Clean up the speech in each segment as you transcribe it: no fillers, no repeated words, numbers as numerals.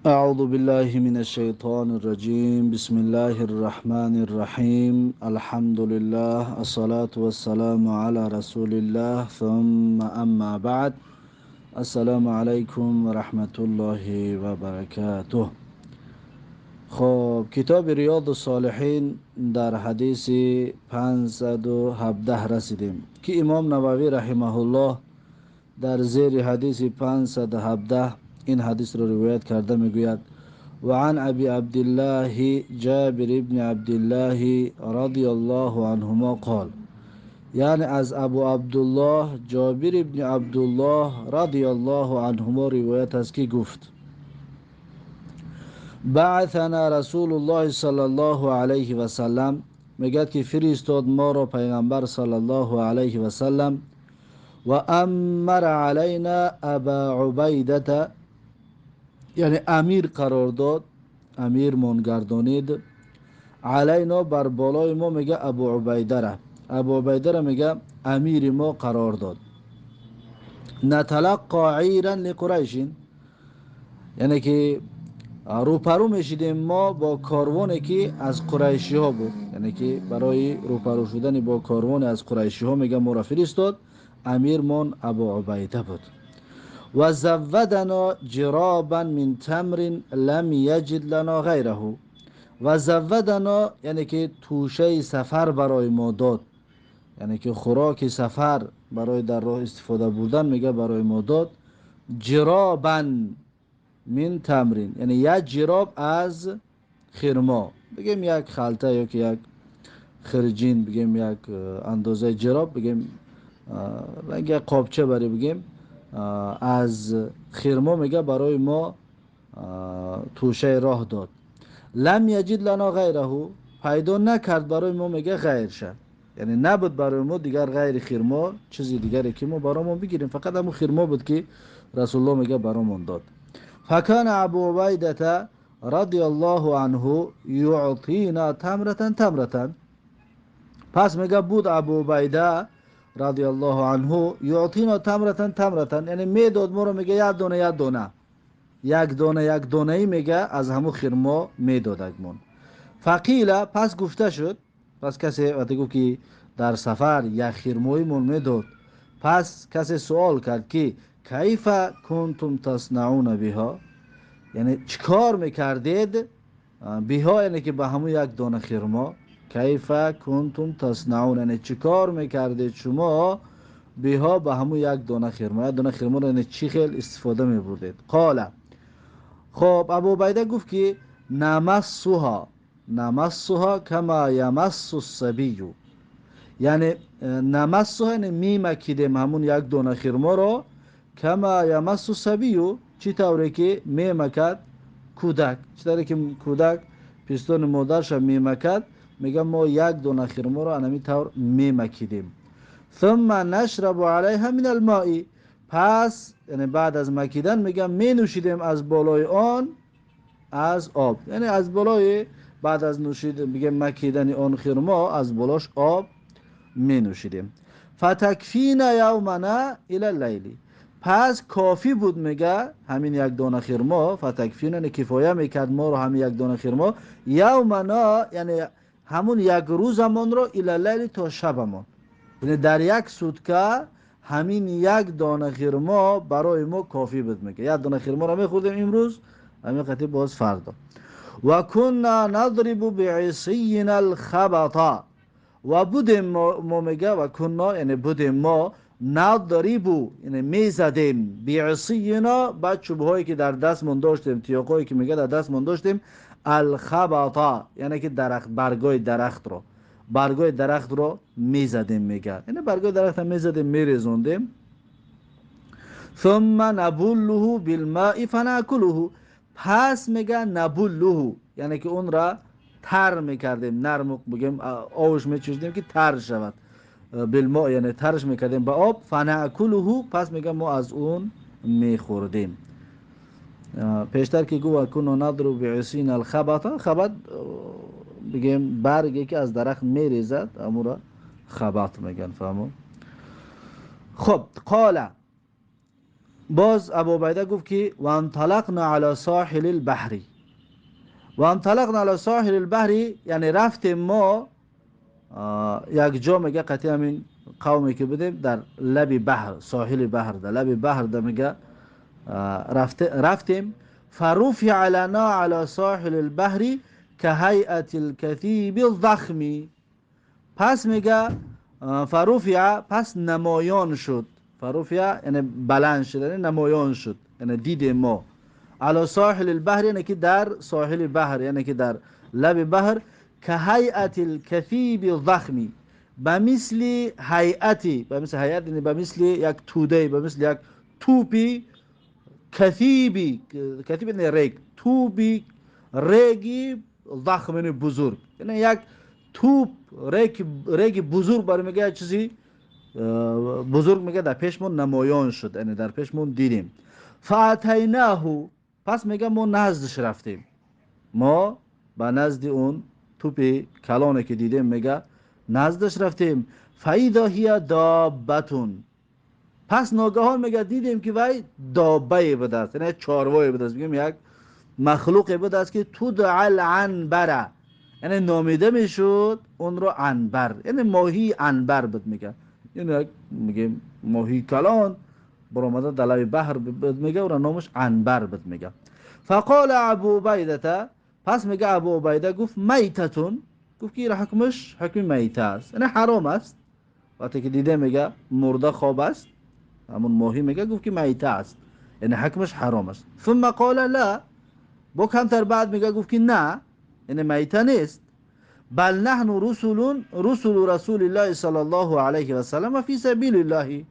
أعوذ بالله من الشيطان الرجيم. بسم الله الرحمن الرحيم. الحمد لله، الصلاة والسلام على رسول الله، ثم أما بعد. السلام عليكم ورحمة الله وبركاته. خب، کتاب ریاض الصالحین در حدیث 517 رسیدیم که امام نووی رحمه الله در زیر حدیث 517 این حدیث را روایت کرده میگوید: وعن ابی عبدالله جابر ابن عبدالله رضی الله عنهما قال. یعنی از ابو عبدالله جابر ابن عبدالله رضی الله عنهما روایت است که گفت: بعثنا رسول الله صلی الله علیه و سلم. میگد که فرستاد ما را پیغمبر صلی الله علیه و سلم. و امر علینا ابا عبیده، یعنی امیر قرار داد، امیر گردانید. علینا، بر بالای ما، میگه ابو عبیده را، ابو عبیده را میگه امیر ما قرار داد. نتلقى عیرا لقریش، یعنی که روپرو میشیدیم ما با کاروانی که از قریشی ها بود. یعنی که برای روپرو شدن با کاروان از قریشی ها میگه ما را فرستاد، امیرمان ابو عبیده بود. و زودنا جرابا من تمر لم یجد لنا غیره. و زودنا، یعنی که توشه سفر برای ما داد، یعنی که خوراک سفر برای در راه استفاده بردن میگه برای ما داد. جرابا من تمر، یعنی یک جراب از خرما، بگیم یک خلطه یا که یک خرجین، بگیم یک اندازه جراب، بگیم یک قابچه برای بگیم از خرما میگه برای ما توشه راه داد. لم یجد لنا غیره، پیدا نکرد برای ما میگه غیر شد، یعنی نبود برای ما دیگر غیر خرما چیزی دیگری که ما برامون بگیریم، فقط همون خرما بود که رسول الله میگه برامون داد. فکان ابو عبیده رضی الله عنه یعطینا تمرة تمرة. پس میگه بود ابو عبیده رضی الله عنه یعطینا تمرة تمرة، یعنی میداد ما رو میگه یک دونه یک دونه، یک دونه یک دونه ای میگه از همو خرما میدادگمون. فقیل، پس گفته شد، پس کسی وقتی گفت که در سفر یک خرمایمون میداد، پس کسی سوال کرد که کیف کنتم تصنعون بها، یعنی چیکار میکردید بها، یعنی که به همون یک دانه خرما. کیف کنتم تصنعون، یعنی چیکار میکردید شما بها، به همون یک دانه خرما، یک دانه خرما رو یعنی چی خیل استفاده میبردید؟ قال، خب ابو عبیده گفت که نمسها نمسها کما یمس الصبی، یعنی نمسها یعنی میمکیدیم همون یک دانه خرما رو، کما یمس الصبی، چی طوری که میمکد کودک، چی طوری که کودک پستان مادرش میمکد، میگه ما یک دانه خرما رو انمی طور میمکیدیم. ثم نشرب علیها من الماء، پس یعنی بعد از مکیدن میگم می نوشیدیم از بالای آن از آب، یعنی از بالای بعد از نوشید میگه مکیدن آن خرما از بالاش آب می نوشیدیم. فتکفینا یومنا الی اللیل، پس کافی بود میگه همین یک دانه خرما. فتکفینا یعنی کفایه میکرد ما رو همین یک دانه خرما، یومنا یعنی همون یک روزمان رو، الی اللیل تا شبمان، یعنی در یک سوتکه همین یک دانه خرما برای ما کافی بود. میگه یک دانه خرما رو میخوردیم امروز، همین قطعی باز فردا. و کنا نضرب بعصینا الخبط، و بودیم ما میگه و کنا یعنی بودیم ما، نضرب یعنی میزدیم، بعصینا با چوبهایی که در دستمون داشتیم، تیاقایی که میگه در دستمون داشتیم، الخبط یعنی که درخت، برگای درخت رو، برگای درخت رو میزدیم میگه، یعنی برگای درخت رو میزدیم میریزوندیم. ثم نبله بالماء فناکله، پس میگه نبله یعنی که اون را تر میکردیم، نرم بگیم آوش میچشیدیم که تر شود، بالماء یعنی ترش میکردیم با آب، فناکله پس میگه ما از اون میخوردیم. پیشتر که گفت کنا نضرب بعصینا الخبط، خبط بگیم برگی که از درخت میریزد امو را خبط میگن، فهمو؟ خب، قال Боз Абу Убайда гуфт ки وانطلقنا على ساحل البحر. وانطلقنا على ساحل البحر یعنی رفتیم ما یک جا میگه قطعی همین قومی که بودیم در لب بحر، ساحل بحر، در لب بحر در میگه رفتیم. فرفع لنا على ساحل البحر كهيئة الكثيب الضخم. پس میگه فرفع، پس نمایان شد. فرفع یعنی بلند شد، یعنی نمایان شد، یعنی دید ما. على ساحل البحر یعنی که در ساحل بحر، یعنی که در لب بحر. كهيئة الكثيب الضخم، به مثل هیئتی، به مثل هیئت یعنی به مثل یک توده، به مثل یک توپی. کثیبی، کثیب یعنی ریگ، توپی ریگی ضخم یعنی بزرگ، یعنی یک توپ ریگ بزرگ برای میگه یک چیزی بزرگ میگه در پیشمون نمایان شد، یعنی در پیشمون دیدیم. فاتیناه، پس میگه ما نزدش رفتیم، ما به نزد اون توپ کلانه که دیدیم میگه نزدش رفتیم. فاذا هی دابتون، پس ناگهان میگه دیدیم که وی دابه بوده است، یعنی چاروای بوده است، میگیم یک مخلوق بوده است که تدعی العنبر، یعنی نامیده میشد اون رو عنبر، یعنی ماهی عنبر بود میگه، یعنی میگیم ماهی کلان برآمده در لب بحر بود میگه، اون نامش عنبر بود میگه. فقال ابو عبیده، پس میگه ابو عبیده گفت میتتون، گفت که حکمش حکم میته است، یعنی حرام است. وقتی که دیده میگه مرده خواب است، همون ماهی میگه، گفت که میته است، یعنی حکمش حرام است. ثم قال لا، با کمتر بعد میگه گفت که نه، یعنی میته نیست. بل نحن رسول رسول الله صلی الله علیه و سلم فی سبیل الله،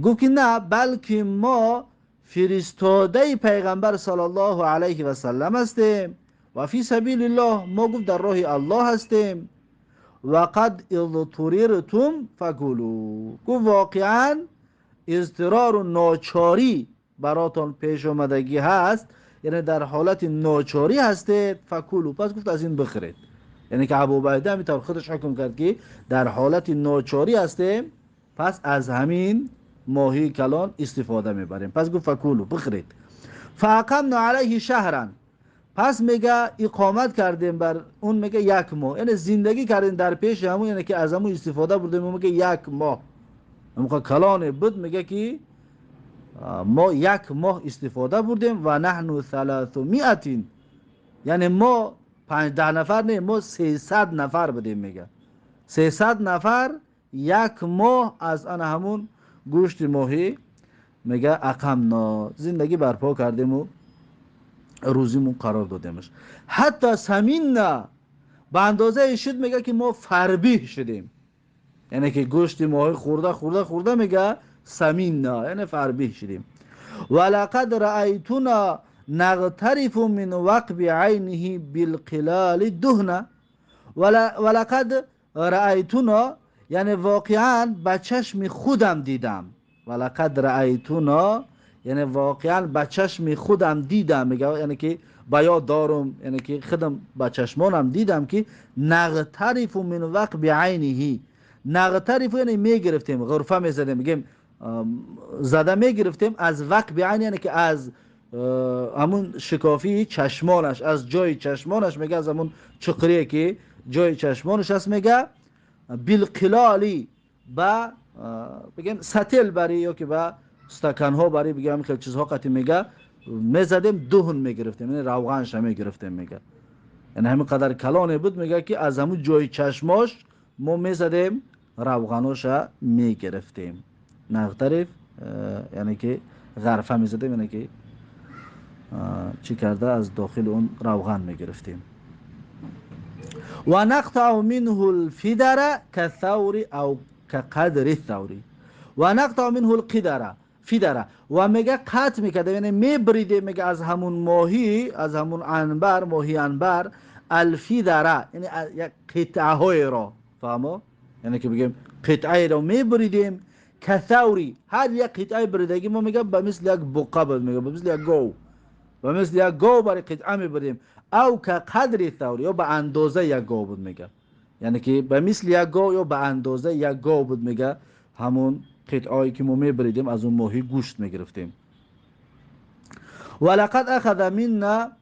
گفت که نه، بلکه ما فرستاده پیغمبر صلی الله علیه و سلم هستیم و فی سبیل الله، ما گفت در راه الله هستیم. و قد اضطررتم فکلوا، گفت واقعا اضطرار و ناچاری براتون پیش آمدگی هست، یعنی در حالت ناچاری هستید. فکلوا، پس گفت از این بخرید، یعنی که ابو عبیده همینطور خودش حکم کرد که در حالت ناچاری هستیم، پس از همین ماهی کلان استفاده میبریم. پس گفت فکلوا، بخرید. فاقمنا علیه شهرا، پس میگه اقامت کردیم بر اون، میگه یک ماه، یعنی زندگی کردیم در پیش همون، یعنی که از همون استفاده بردیم. میگه یک ماه، میگه کلان بود، میگه که ما یک ماه استفاده بردیم. و نحن 300، یعنی ما 5-10 نفر نه، ما 300 نفر بودیم. میگه 300 نفر یک ماه از آن همون گوشت ماهی میگه اقمنا، زندگی برپا کردیم و روزیمون قرار دادیمش. حتی سمینا، به اندازه شد میگه که ما فربیه شدیم، یعنی که گوشت ماهی خورده خورده خورده میگه سمینا، یعنی فربیه شدیم. ولقد رأیتنا نغترف من وقب عینه بالقلال دهنه. ولقد رأیتنا یعنی واقعا به چشم خودم دیدم. ولقد رأیتنا یعنی واقعا به چشم خودم دیدم، میگه یعنی که با یاد دارم، یعنی که خودم به چشمانم دیدم که نغترف من وقب عینه. نغترف یعنی میگرفتیم، غرفه میزدیم، میگیم زده میگرفتیم از وقب عین، یعنی که از همون شکافی چشمانش، از جای چشمانش، میگه از همون چقریه که جای چشمانش هست، میگه بالقلالی، با بگیم ستل بری یا که با استکان ها بری، بگیم خیلی چیزها قطعی میگه میزدیم دهن میگرفتیم، یعنی روغنش میگرفتیم. میگه یعنی همین قدر کلانه بود، میگه که از همون جای چشماش ما میزدیم روغناش میگرفتیم. نغترف یعنی که غرفه میزدیم، یعنی که چی کرده از داخل اون روغن میگرفتیم. و نقطع منه الفدر كالثور او كقدر الثور. و نقطع منه القدر فدره، و میگه قطع میکرده، یعنی میبریده، میگه از همون ماهی، از همون عنبر، ماهی عنبر، الفدره یعنی یک قطعه های را، فهمو؟ یعنی که بگیم قطعه را میبریدیم. کثوری، هر یک قطعه بریدگی ما میگه به مثل یک بقه بود، میگه به مثل یک گاو، به مثل یک گاو برای قطعه میبریم. او که قدر ثوری، یا به اندازه یک گاو بود، میگه یعنی که به مثل یک گاو یا به اندازه یک گاو بود، میگه همون қитъое ки мо мебаридем, аз он моҳӣ гӯшт мегирифтем. ولقد أخذ منا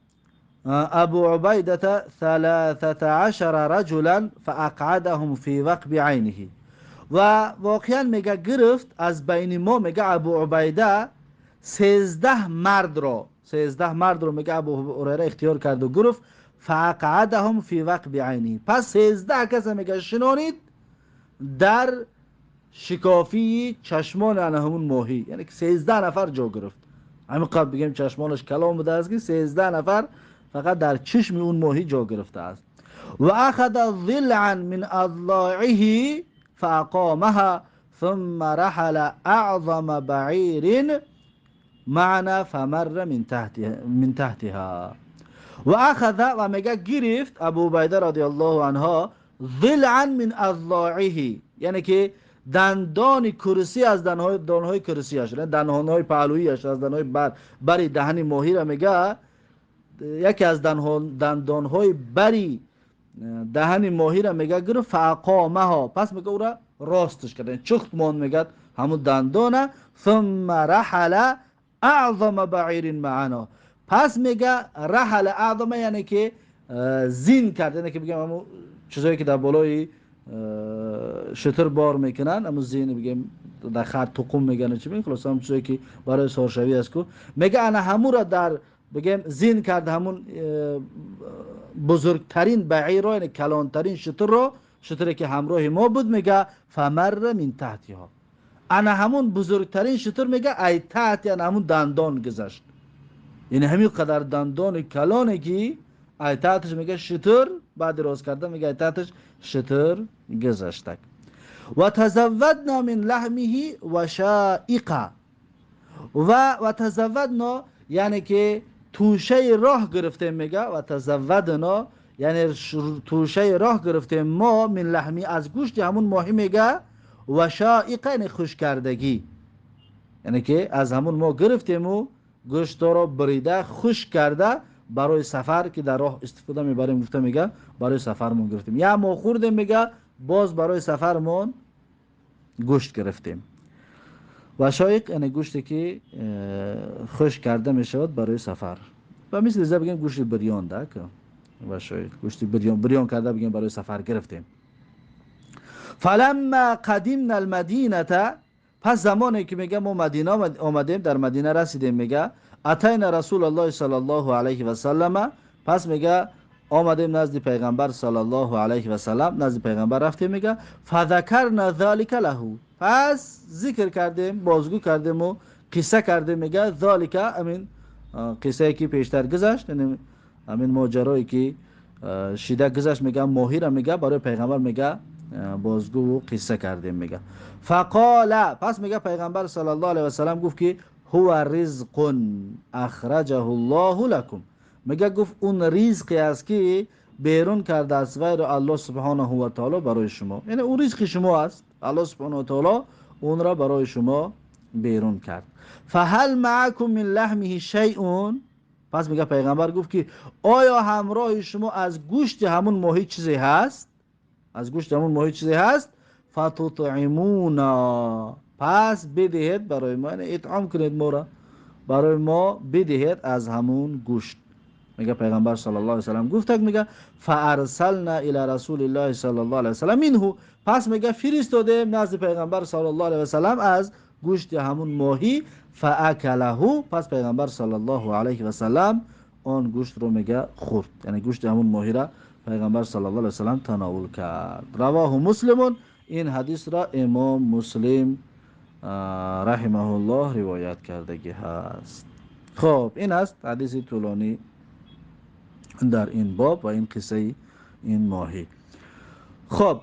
أبو عبيدة 13 رجلا فأقعدهم في وقب عينه. و واقعا میگه گرفت از بین ما، میگه ابو عبیده 13 مرد را، 13 مرد رو میگه ابو هریره اختیار کرد و گرفت. فأقعدهم في وقب عينه. پس 13 کس میگه شنانید در شکافی چشمان همون ماهی، یعنی که 13 نفر جا گرفت. همین قبل بگیم چشمانش کلام بوده است که 13 نفر فقط در چشم اون ماهی جا گرفته است. و اخذ ضلعا من اضلاعه فاقامها ثم رحل اعظم بعیر معنا فمر من تحتها. و اخذ، و میگه گرفت ابو عبیده رضی الله عنها ضلعا من اضلاعه، یعنی که دندان کرسی از دندانهای کرسیش، یعنی دندانهای پهلویش از دندانهای بری دهن ماهی را میگه، یکی از دندانهای بری دهن ماهی را میگه گرفت. فاقامها، پس میگه او را راستش کرد، چخت مان میگه همون دندانه. ثم رحل اعظم بعیر معنا، پس میگه رحل اعظم یعنی که زین کرد، یعنی که بگم همون چیزایی که در بالای شتر بار میکنن، اما زین بگیم در خر تقوم میگن چی میگن، خلاص هم چیزایی که برای سارشوی است کو میگه انا همون را در بگیم زین کرد، همون بزرگترین بعیر را، یعنی کلانترین شتر را، شتری که همراه ما بود، میگه فمر من تحتها، انا همون بزرگترین شتر میگه ای تحت، یعنی همون دندان گذشت، یعنی همین قدر دندان کلانه که ای تحتش میگه شتر، بعد راز کرده میگه ای تحتش شتر گذشتک. و تزودنا من لحمه و شائقه، و تزودنا یعنی که توشه راه گرفتیم، میگه و تزودنا یعنی توشه راه گرفتیم ما من لحمی از گوشت همون ماهی، میگه و شائقه یعنی خوش کردگی، یعنی که از همون ما گرفتیم و گوشت را بریده خوش کرده برای سفر که در راه استفاده میبریم، گفته میگه برای سفرمون گرفتیم، یا ما خوردیم میگه باز برای سفرمون گوشت گرفتیم. و شایق یعنی گوشتی که خوش کرده میشود برای سفر، و مثل زه بگیم گوشت بریان ده که و شایق گوشت بریان کرده بگیم برای سفر گرفتیم. فلما قدمنا المدینه، پس زمانی که میگه ما مدینه آمدیم، در مدینه رسیدیم، میگه اتینا رسول الله صلی الله علیه و سلم، پس میگه آمدیم نزد پیغمبر صلی الله علیه و سلم، نزد پیغمبر رفتیم، میگه فذکرنا ذلک له، پس ذکر کردیم، بازگو کردیم و قصه کردیم، میگه ذلک امین قصه که پیشتر گذشت، یعنی امین ماجرایی که شیده گذشت، میگه ماهی را میگه برای پیغمبر میگه بازگو و قصه کردیم. میگه فقال، پس میگه پیغمبر صلی الله علیه و سلم گفت که هو رزق اخرجه الله لكم، میگه گفت اون رزقی است که بیرون کرده است غیر الله سبحانه و تعالی برای شما، یعنی اون رزق شما است، الله سبحانه و تعالی اون را برای شما بیرون کرد. فهل معكم من لحمه شیء، پس میگه پیغمبر گفت که آیا همراه شما از گوشت همون ماهی چیزی هست؟ از گوشت همون ماهی چیزی هست؟ فتطعمونا، پس بدهید برای ما، یعنی اطعام کنید ما را، برای ما بدهید از همون گوشت. میگه پیغمبر صلی الله علیه و سلم گفت، میگه فارسلنا الی رسول الله صلی الله علیه و سلم منه، پس میگه فرستادیم نزد پیغمبر صلی الله علیه و سلم از گوشت همون ماهی. فاکله، پس پیغمبر صلی الله علیه و سلم آن گوشت رو میگه خورد، یعنی گوشت همون ماهی را پیغمبر صلی الله علیه و سلم تناول کرد. رواه مسلم، این حدیث را امام مسلم رحمه الله روایت کردگی هست. خب این است حدیث طولانی در این باب و این قصه این ماهی. خب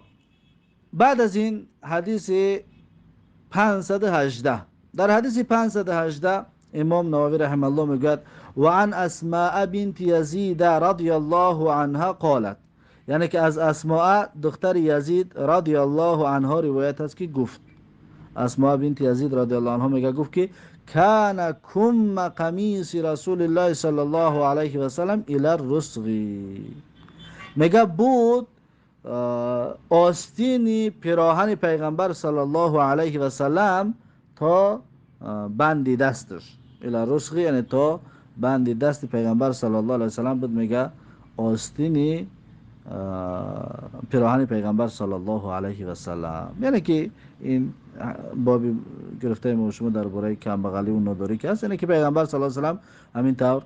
بعد از این حدیث 518، در حدیث 518 امام نووی رحمه الله میگوید و عن اسماء بنت یزید رضی الله عنها قالت، یعنی که از اسماء دختر یزید رضی الله عنها روایت است که گفت، اسماء بنت یزید رضی الله عنها میگه گفت که کان کم قمیص رسول الله صلی الله علیه و سلم الی الرسغ، میگه بود Остини пироҳани пайғамбар саллаллоҳу алайҳи васаллам то банди дасташ, إلى الرسغ, яъне то банди дасти пайғамбар саллаллоҳу алайҳи васаллам буд, мега, остини пироҳани пайғамбар саллаллоҳу алайҳи васаллам. Яъне ки ин боби гирифтаи мо шумо дар бораи камбағаливу нодорӣ ки аст, яъне ки пайғамбар саллаллоҳу алайҳи васаллам ҳамин тавр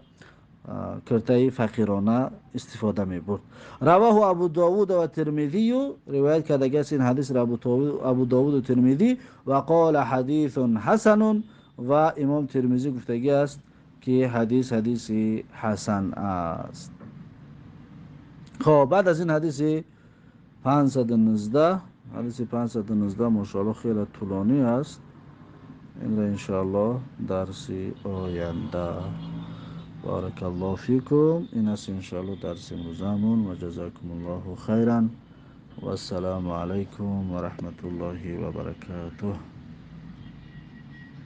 киртаи фақирона истифода мебурд. رواه أبو داود والترمذي. Ривоят кардагиаст ин ҳадисро Абу Довуду Термизӣ. وقال حديث حسن. Ва имом Термизӣ гуфтагӣ аст, ки ҳадис ҳадиси ҳасан аст. Хоб, баъд аз ин ҳадиси 519, ҳадиси 519, мошоалло, хеле тӯлонӣ аст. Инро иншоаллоҳ дарси оянда. بارك الله فيكم. Ин аст иншоаллоҳ дарси имрӯзамон. Ва جزاكم الله خيرا. والسلام عليكم ورحمة الله وبركاته.